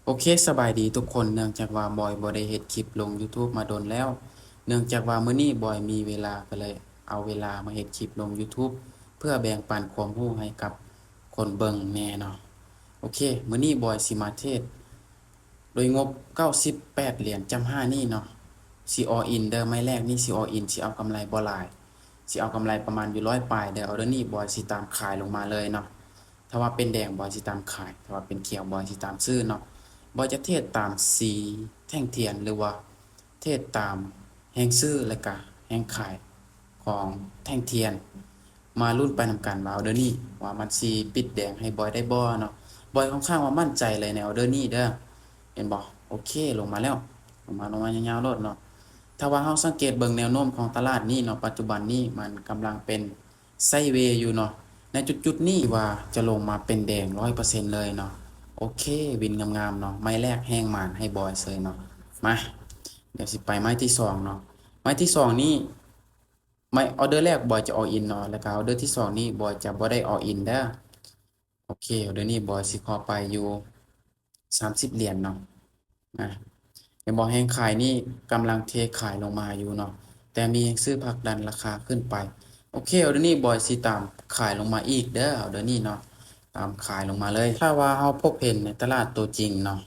ໂອເຄ ສະບາຍດີທຸກຄົນ. ເນື່ອງຈາກວ່າບອຍບໍ່ໄດ້ເຮັດຄລິບລົງ YouTube ມາດົນແລ້ວ, ເນື່ອງຈາກວ່າມື້ນີ້ບອຍມີເວລາ ກໍເລີຍເອົາເວລາມາເຮັດຄລິບລົງ YouTube ເພື່ອແບ່ງປັນຄວາມຮູ້ໃຫ້ກັບຄົນເບິ່ງແດ່ເນາະ. ໂອເຄ ມື້ນີ້ບອຍຊິມາເທຣດໂດຍງົບເກົ້າສິບແປດຫຼຽນຈ້ຳຫ້ານີ້ເນາະ. ຊິ all in ເດີ້, ໄມ້ແລກນີ້ຊິ all in ຊິເອົາກຳໄລບໍ່ຫຼາຍ, ຊິເອົາກຳໄລປະມານຢູ່ຮ້ອຍປາຍເດີ້. ອອເດີນີ້ບອຍຊິຕາມຂາຍລົງມາເລີຍເນາະ. ຖ້າວ່າເປັນແດງບອຍຊິຕາມຂາຍ, ຖ້າວ່າເປັນຂຽວບອຍຊິຕາມຊື້ເນາະ. ບອຍຈະເທຣດຕາມສີແທ່ງທຽນ ຫຼືວ່າເທຣດຕາມແຮງຊື້ ແລະກະແຮງຂາຍຂອງແທ່ງທຽນ. ມາລຸ້ນໄປນຳກັນວ່າອອເດີນີ້ວ່າມັນຊິປິດແດງໃຫ້ບອຍໄດ້ບໍ່ເນາະ. ບອຍຂ້ອນຂ້າງວ່າໝັ້ນໃຈເລີຍໃນອອເດີນີ້ເດີ້. ເຫັນບໍ່? ໂອເຄ ລົງມາແລ້ວ, ລົງມາ ລົງມາຍາວໆໂລດເນາະ. ຖ້າວ່າເຮົາສັງເກດເບິ່ງແນວໂນ້ມຂອງຕະຫຼາດນີ້ເນາະ, ປັດຈຸບັນນີ້ມັນກຳລັງເປັນໄຊເວຢູ່ເນາະ. ໃນຈຸດໆນີ້ວ່າຈະລົງມາເປັນແດງຮ້ອຍເປີເຊັນເລີຍເນາະ. ໂອເຄ ວິນງາມໆເນາະ, ໄມ້ແລກແຮງໝານໃຫ້ບອຍເຊີຍເນາະ. ມາ ດຽວຊິໄປໄມ້ທີສອງເນາະ. ໄມ້ທີສອງນີ້ ໄມ້ ອອເດີແລກບອຍຈະ all in ເນາະ, ແລ້ວກະອອເດີທີສອງນີ້ບອຍຈະບໍ່ໄດ້ all in ເດີ້. ໂອເຄ ອອເດີນີ້ບອຍຊິຂໍໄປຢູ່ສາມສິບຫຼຽນເນາະ. ນະ ເຫັນບໍ່? ແຮງຂາຍນີ້ກຳລັງເທຂາຍລົງມາຢູ່ເນາະ, ແຕ່ມີແຮງຊື້ຜັກດັນລາຄາຂຶ້ນໄປ. ໂອເຄ ອອເດີນີ້ບອຍຊິຕາມຂາຍລົງມາອີກເດີ້, ອອເດີນີ້ເນາະ, ຕາມຂາຍລົງມາເລີຍ. ຖ້າວ່າເຮົາພົບເຫັນໃນຕະຫຼາດຕົວຈິງເນາະ,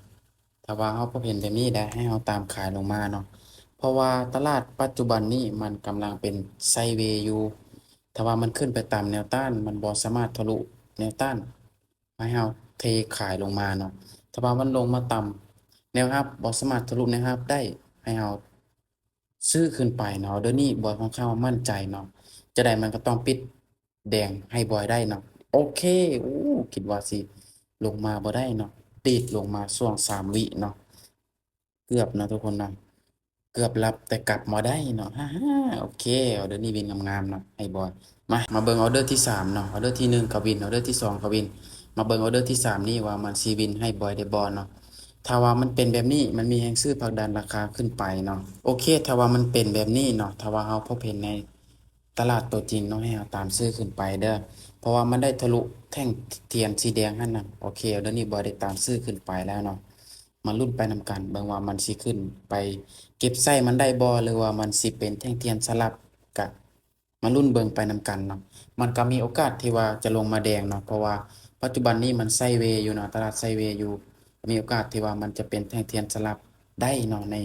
ຖ້າວ່າເຮົາພົບເຫັນແບບນີ້ໄດ໋ ໃຫ້ເຮົາຕາມຂາຍລົງມາເນາະ, ເພາະວ່າຕະຫຼາດປັດຈຸບັນນີ້ມັນກຳລັງເປັນໄຊເວຢູ່. ຖ້າວ່າມັນຂຶ້ນໄປຕາມແນວຕ້ານ ມັນບໍ່ສາມາດທະລຸແນວຕ້ານ ໃຫ້ເຮົາເທຂາຍລົງມາເນາະ. ຖ້າວ່າມັນລົງມາຕາມແນວຮັບ ບໍ່ສາມາດທະລຸແນວຮັບໄດ້ ໃຫ້ເຮົາຊື້ຂຶ້ນໄປເນາະ. ເດີນີ້ບອຍຂ້ອນຂ້າງວ່າໝັ້ນໃຈເນາະ, ຈະໄດ້ມັນກໍຕ້ອງປິດແດງໃຫ້ບອຍໄດ້ເນາະ. ໂອເຄ ໂອ້ ຄິດວ່າຊິລົງມາບໍ່ໄດ້ເນາະ, ດີດລົງມາຊ່ວງສາມວິເນາະ. ເກືອບເນາະທຸກຄົນເນາະ, ເກືອບຫຼັບແຕ່ກັບມາໄດ້ເນາະ. ຮາໆ ໂອເຄ ອອເດີນີ້ວິນງາມໆເນາະ ໃຫ້ບອຍ. ມາ ມາເບິ່ງອອເດີທີສາມເນາະ. ອອເດີທີໜຶ່ງກໍວິນ, ອອເດີທີສອງກໍວິນ. ມາເບິ່ງອອເດີທີສາມນີ້ວ່າມັນຊິວິນໃຫ້ບອຍໄດ້ບໍ່ເນາະ. ຖ້າວ່າມັນເປັນແບບນີ້ ມັນມີແຮງຊື້ຜັກດັນລາຄາຂຶ້ນໄປເນາະ. ໂອເຄ ຖ້າວ່າມັນເປັນແບບນີ້ເນາະ, ຖ້າວ່າເຮົາພົບເຫັນໃນຕະຫຼາດຕົວຈິງເນາະ, ໃຫ້ເຮົາຕາມຊື້ຂຶ້ນໄປເດີ້, ເພາະວ່າມັນໄດ້ທະລຸແທ່ງທຽນສີແດງຫັ້ນນະ. ໂອເຄ ອອເດີນີ້ບອຍໄດ້ຕາມຊື້ຂຶ້ນໄປແລ້ວເນາະ. ມາລຸ້ນໄປນຳກັນເບິ່ງວ່າມັນຊິຂຶ້ນໄປເກັບໃຊ້ມັນໄດ້ບໍ່ ຫຼືວ່າມັນຊິເປັນແທ່ງທຽນສະຫຼັບ. ກະມາລຸ້ນເບິ່ງໄປນຳກັນເນາະ. ມັນກໍມີໂອກາດທີ່ວ່າຈະລົງມາແດງເນາະ, ເພາະວ່າປັດຈຸບັນນີ້ມັນໄຊເວຢູ່ເນາະ, ຕະຫຼາດໄຊເວຢູ່. ມີໂອກາດທີ່ວ່າມັນຈະເປັນແທ່ງທຽນສະຫຼັບໄດ້ເນາະ ໃນ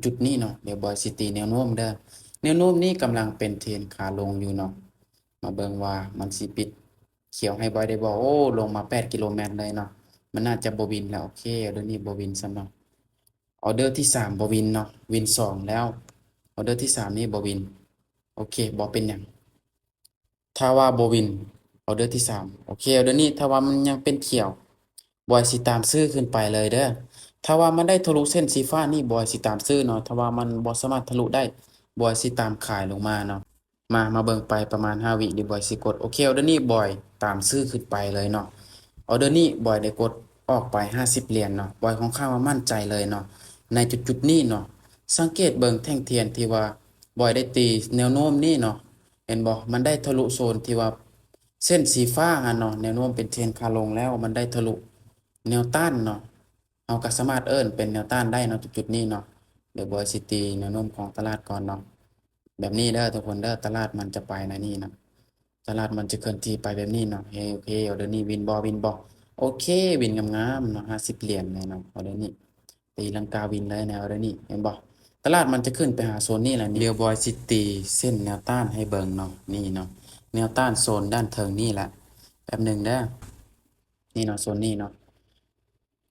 ຈຸດໆນີ້ເນາະ. ດຽວບອຍຊິຕີແນວໂນ້ມເດີ້. ແນວໂນ້ມນີ້ກຳລັງເປັນເທຣນຂາລົງຢູ່ເນາະ. ມາເບິ່ງວ່າມັນຊິປິດ ຂຽວໃຫ້ບອຍໄດ້ບໍ່? ໂອ້ ລົງມາແປດກິໂລແມັດເລີຍເນາະ, ມັນໜ້າຈະບໍ່ວິນແລ້ວ. ໂອເຄ ອອເດີນີ້ບໍ່ວິນຊ້ຳເນາະ. ອອເດີທີສາມບໍ່ວິນເນາະ, ວິນສອງແລ້ວ. ອອເດີທີສາມນີ້ບໍ່ວິນ. ໂອເຄ ບໍ່ເປັນຫຍັງ. ຖ້າວ່າບໍ່ວິນ ອອເດີທີສາມ. ໂອເຄ ອອເດີນີ້ຖ້າວ່າມັນຍັງເປັນຂຽວ ບອຍຊິຕາມຊື້ຂຶ້ນໄປເລີຍເດີ້. ຖ້າວ່າມັນໄດ້ທະລຸເສັ້ນສີຟ້ານີ້ ບອຍຊິຕາມຊື້ເນາະ, ຖ້າວ່າມັນບໍ່ສາມາດທະລຸໄດ້ ບອຍຊິຕາມຂາຍລົງມາເນາະ. ມາ ມາເບິ່ງໄປປະມານຫ້າວິ ດຽວບອຍຊິກົດ. ໂອເຄ ອອເດີນີ້ບອຍຕາມຊື້ຂຶ້ນໄປເລີຍເນາະ. ອອເດີນີ້ບອຍໄດ້ກົດອອກໄປຫ້າສິບຫຼຽນເນາະ. ບອຍຂ້ອນຂ້າງວ່າໝັ້ນໃຈເລີຍເນາະ ໃນຈຸດໆນີ້ເນາະ. ສັງເກດເບິ່ງແທ່ງທຽນທີ່ວ່າບອຍໄດ້ຕີແນວໂນ້ມນີ້ເນາະ, ເຫັນບໍ່? ມັນໄດ້ທະລຸໂຊນທີ່ວ່າເສັ້ນສີຟ້າຫັ້ນເນາະ, ແນວໂນ້ມເປັນເທຣນຂາລົງແລ້ວ ມັນໄດ້ທະລຸແນວຕ້ານເນາະ. ເຮົາກໍສາມາດເອີ້ນເປັນແນວຕ້ານໄດ້ເນາະ ຈຸດໆນີ້ເນາະ. ດຽວບອຍຊິຕີແນວໂນ້ມຂອງຕະຫຼາດກ່ອນເນາະ. ແບບນີ້ເດີ້ທຸກຄົນເດີ້, ຕະຫຼາດມັນຈະໄປໃນນີ້ເນາະ, ຕະຫຼາດມັນຈະເຄື່ອນທີ່ໄປແບບນີ້ເນາະ. ເຮ ໂອເຄ ອອເດີນີ້ວິນບໍ່ ວິນບໍ່? ໂອເຄ ວິນງາມໆເນາະ, ຫ້າສິບຫຼຽນເລີຍເນາະ. ອອເດີນີ້ຕີລັງກາວິນເລີຍໃນອອເດີນີ້ ເຫັນບໍ່? ຕະຫຼາດມັນຈະຂຶ້ນໄປຫາໂຊນນີ້ແຫຼະ. ດຽວບອຍຊິຕີເສັ້ນແນວຕ້ານໃຫ້ເບິ່ງເນາະ, ນີ້ເນາະ ແນວຕ້ານໂຊນດ້ານເທິງນີ້ແຫຼະ. ແປັບໜຶ່ງເດີ້. ນີ້ເນາະ ໂຊນນີ້ເນາະ,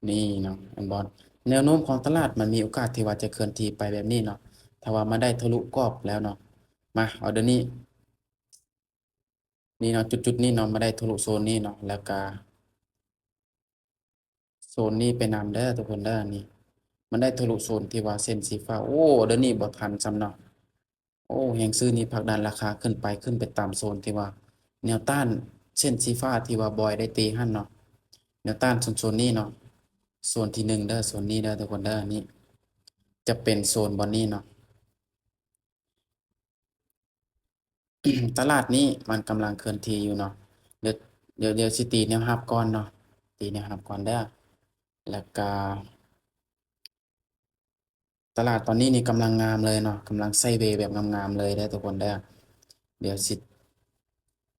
ນີ້ເນາະ ເຫັນບໍ່? ແນວໂນ້ມຂອງຕະຫຼາດມັນມີໂອກາດທີ່ວ່າຈະເຄື່ອນທີ່ໄປແບບນີ້ເນາະ, ຖ້າວ່າມັນໄດ້ທະລຸກອບແລ້ວເນາະ. ມາ ອອເດີນີ້ ນີ້ເນາະ, ຈຸດໆນີ້ເນາະ, ມັນໄດ້ທະລຸໂຊນນີ້ເນາະ, ແລ້ວກະໂຊນນີ້ໄປນຳເດີ້ທຸກຄົນເດີ້. ນີ້ ມັນໄດ້ທະລຸໂຊນທີ່ວ່າເສັ້ນສີຟ້າ. ໂອ້ ອອເດີນີ້ບໍ່ທັນຊ້ຳເນາະ. ໂອ້ ແຮງຊື້ນີ້ຜັກດັນລາຄາຂຶ້ນໄປ, ຂຶ້ນໄປຕາມໂຊນທີ່ວ່າແນວຕ້ານ, ເສັ້ນສີຟ້າທີ່ວ່າບອຍໄດ້ຕີຫັ້ນເນາະ, ແນວຕ້ານໂຊນ ໂຊນນີ້ເນາະ, ໂຊນທີໜຶ່ງເດີ້, ໂຊນນີ້ເດີ້ທຸກຄົນເດີ້. ນີ້ຈະເປັນໂຊນບ່ອນນີ້ເນາະ. ຕະຫຼາດນີ້ມັນກຳລັງເຄື່ອນທີ່ຢູ່ເນາະ. ດຽວ ດຽວ ດຽວຊິຕີແນວຮັບກ່ອນເນາະ, ຕີແນວຮັບກ່ອນເດີ້. แล้วก็ ตลาดตอนนี้นี่กำลังงามเลยเนาะ กำลังไซด์เวย์แบบงามๆเลยเด้อทุกคนเด้อ เดี๋ยวสิ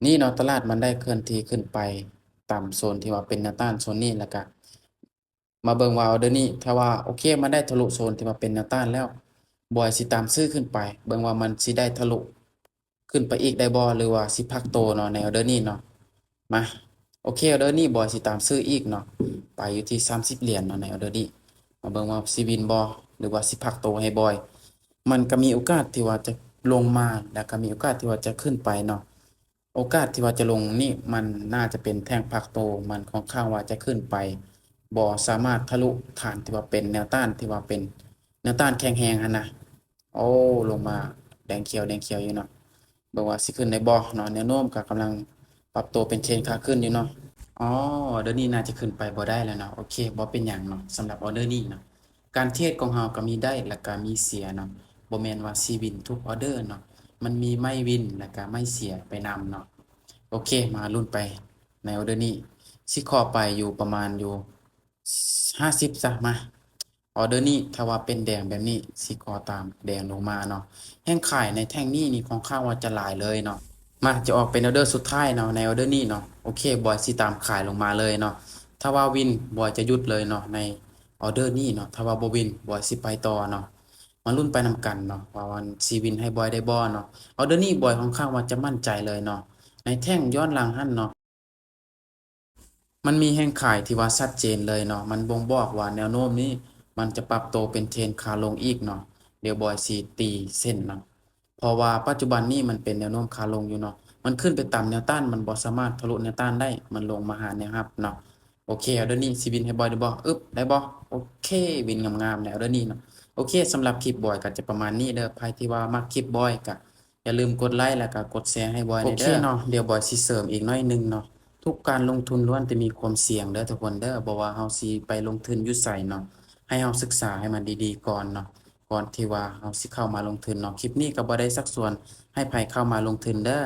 นี่เนาะ ตลาดมันได้เคลื่อนที่ขึ้นไปตามโซนที่ว่าเป็นแนวต้านโซนนี้ แล้วก็มาเบิ่งว่าออเดอร์นี้ ถ้าว่าโอเค มันได้ทะลุโซนที่ว่าเป็นแนวต้านแล้ว บอยสิตามซื้อขึ้นไป เบิ่งว่ามันสิได้ทะลุ ขึ้นไปอีกได้บ่ หรือว่าสิพักโตเนาะ ในออเดอร์นี้เนาะ มา โอเค ออเดอร์นี้บอยสิตามซื้ออีกเนาะ ไปอยู่ที่สามสิบเหรียญเนาะ ในออเดอร์นี้ มาเบิ่งว่าสิวินบ่ หรือว่าสิพักโตให้บอย มันก็มีโอกาสที่ว่าจะลงมา แล้วก็มีโอกาสที่ว่าจะขึ้นไปเนาะ โอกาสที่ว่าจะลงนี่มันน่าจะเป็นแท่งพักโต มันค่อนข้างว่าจะขึ้นไป บ่สามารถทะลุฐานที่ว่าเป็นแนวต้าน ที่ว่าเป็นแนวต้านแข็งแรงหั้นนะ โอ้ ลงมาแดงเขียว แดงเขียวอยู่เนาะ เบิ่งว่าสิขึ้นได้บ่เนาะ แนวโน้มก็กำลังปรับตัวเป็นเทรนขาขึ้นอยู่เนาะ อ๋อ ออเดอร์นี้น่าจะขึ้นไปบ่ได้แล้วเนาะ โอเค บ่เป็นหยังเนาะ สำหรับออเดอร์นี้เนาะ การเทรดของเฮาก็มีได้ แล้วก็มีเสียเนาะ บ่แม่นว่าสิวินทุกออเดอร์เนาะ มันมีไม่วิน แล้วก็ไม่เสียไปนำเนาะ โอเค มาลุ้นไปในออเดอร์นี้ สิขอไปอยู่ประมาณอยู่ ห้าสิบซะ มา ออเดอร์นี้ถ้าว่าเป็นแดงแบบนี้ สิขอตามแดงลงมาเนาะ แฮงขายในแท่งนี้นี่ค่อนข้างว่าจะหลายเลยเนาะ มา จะออกเป็นออเดอร์สุดท้ายเนาะ ในออเดอร์นี้เนาะ โอเค บอยสิตามขายลงมาเลยเนาะ ถ้าว่าวิน บอยจะหยุดเลยเนาะ ในออเดอร์นี้เนาะ ถ้าว่าบ่วิน บอยสิไปต่อเนาะ มาลุ้นไปนำกันเนาะ ว่ามันสิวินให้บอยได้บ่เนาะ ออเดอร์นี้บอยค่อนข้างว่าจะมั่นใจเลยเนาะ ในแท่งย้อนหลังหั่นเนาะ มันมีแฮงขายที่ว่าชัดเจนเลยเนาะ มันบ่งบอกว่าแนวโน้มนี้มันจะปรับโตเป็นเทรนขาลงอีกเนาะ เดี๋ยวบอยสิตีเส้นเนาะ เพราะว่าปัจจุบันนี้มันเป็นแนวโน้มขาลงอยู่เนาะ มันขึ้นไปตามแนวต้าน มันบ่สามารถทะลุแนวต้านได้ มันลงมาหาแนวรับเนาะ โอเค ออเดอร์นี้สิวินให้บอยได้บ่ อึบ ได้บ่ โอเค วินงามๆ ในออเดอร์นี้เนาะ โอเค สำหรับคลิปบอยก็จะประมาณนี้เด้อ ใผที่ว่ามักคลิปบอยก็ อย่าลืมกดไลก์ แล้วก็กดแชร์ให้บอยแหน่เด้อ โอเคเนาะ เดี๋ยวบอยสิเสริมอีกหน่อยหนึ่งเนาะ ทุกการลงทุนล้วนแต่มีความเสี่ยงเด้อทุกคนเด้อ บ่ว่าเฮาสิไปลงทุนอยู่ไสเนาะ ให้เฮาศึกษาให้มันดีๆก่อนเนาะ ก่อนที่ว่าเฮาสิเข้ามาลงทุนเนาะ คลิปนี้ก็บ่ได้ชักชวนให้ไผเข้ามาลงทุนเด้อ